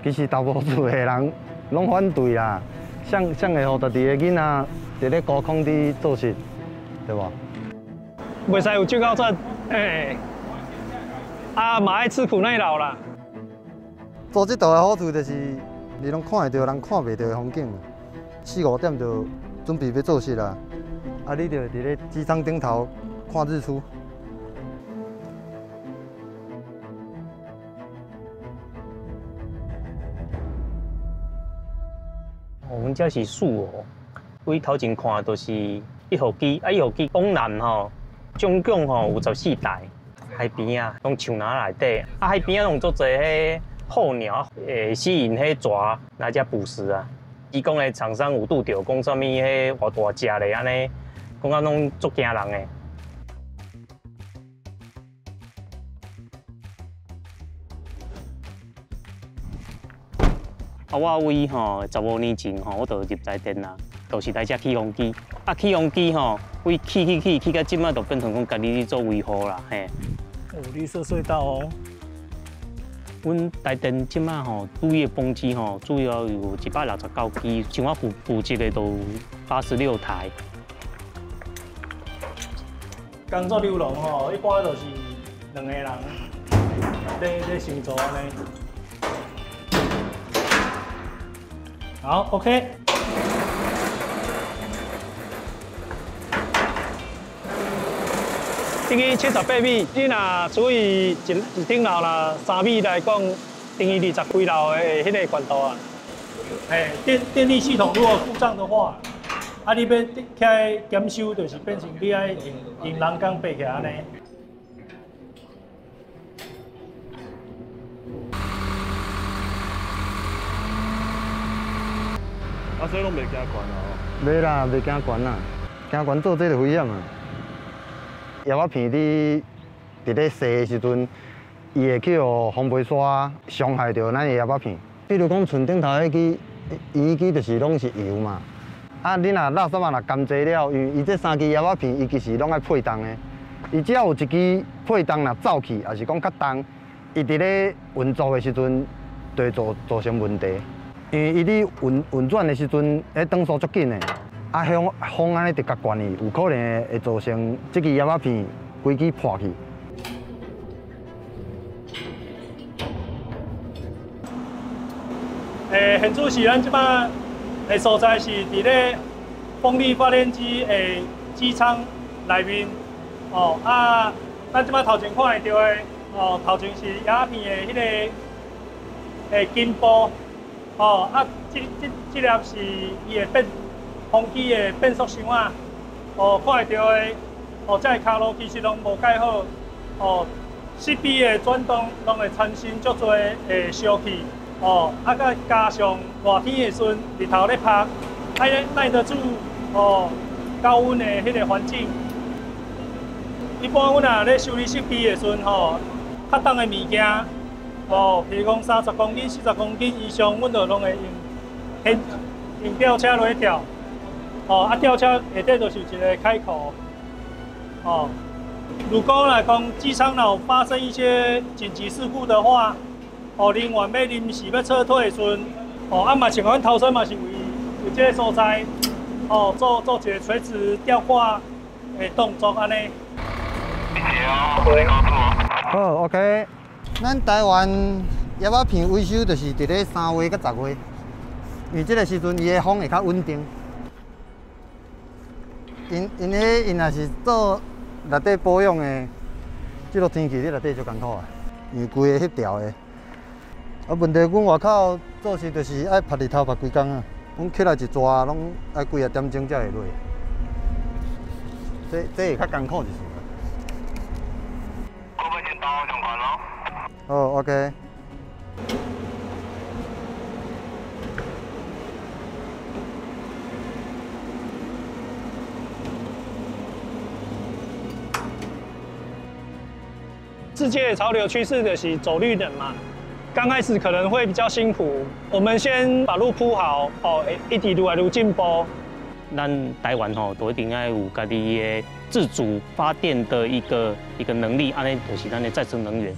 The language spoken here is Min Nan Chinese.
其實大多數的人攏反對啦，誰誰會予家己的囡仔佇咧高空佇做事，對無？袂使有懼高症，欸，啊嘛愛吃苦耐勞啦。做這道的好處就是，你攏看會著人看袂著的風景。四五點就準備欲做事啦，啊，你就佇咧機艙頂頭看日出。我們這是四號，對頭前看就是一號機，啊一號機往南吼，總共吼有14台。海邊啊，攏樹林內底，啊海邊啊攏足濟彼候鳥，會吸引彼蛇來遮捕食啊。伊講的廠商有拄著講啥物彼偌大隻咧，按呢，講甲攏足驚人的。啊，我為吼15年前吼，我就入台電啦，就是來遮起風機。啊，起風機吼，為起起起起到這擺，就變成講家己咧做維護啦，嘿。哦，綠色隧道哦。阮台電這擺吼，主要風機吼，主要有169支，像我負責的都86台。工作流程吼，一般就是兩個人咧先做按呢。好，OK。這個78米，你若除以一頂樓啦，3米來講，等於20幾樓的彼個懸度啊。嘿，電力系統如果故障的話，啊，你欲起來檢修，就是變成你愛用人工爬起來按呢。啊，所以攏袂驚懸啊？袂啦，袂驚懸啦，驚懸做這就危險啊。葉仔片佇咧洗的時陣，伊會去予風飛沙傷害著咱的葉仔片。比如講，船頂頭彼支，伊彼支就是攏是油嘛。啊，你若垃圾仔若甘濟了，因為伊這三支葉仔片，伊其實攏愛配重的。伊只要有一支配重若走去，抑是講較重，伊佇咧運作的時陣，就會造成問題。因為伊佇運轉的時陣，彼轉速足緊的。啊，風按呢直共灌去，有可能會造成這支葉仔片規支破去。欸，現主是咱這擺的所在是佇咧風力發電機的機艙內面，哦啊，咱這擺頭前看會著的，哦，頭前是葉仔片的彼個的根部，哦啊，這粒是伊的變風機的變速箱啊，哦，看會著的，哦，這个跤路其實攏無蓋好，哦，設備的轉動攏會產生足濟的燒氣，哦，啊，閣加上熱天的時陣，日頭咧曬，愛耐得住哦高溫的彼個環境。一般阮若咧修理設備的時陣，吼，較重的物件，哦，譬如講30公斤、40公斤以上，阮就攏會用吊車來吊。哦，啊，吊車下底就是一個開口。哦，如果來講機艙若有發生一些緊急事故的話，哦，人員欲臨時欲撤退的時陣，哦，啊嘛像阮頭先嘛是為這個所在，哦，做一個垂直吊掛的動作按呢。好，OK。咱台灣葉仔片維修就是佇咧3月佮10月，因為這個時陣伊的風會較穩定。𪜶彼𪜶若是做內底保養的，這個天氣佇內底足艱苦的，因為規個翕掉的。啊，問題阮外口做事就是愛曬日頭曬規工啊，阮起來一逝攏愛幾仔點鐘才會落。這會較艱苦就是。我欲先到上懸囉。好，OK。世界潮流趨勢就是走綠能嘛，剛開始可能會比較辛苦，我們先把路鋪好，哦，一直愈來愈進步。咱台灣吼，都一定愛有家己的自主發電的一個能力，按呢就是咱的再生能源。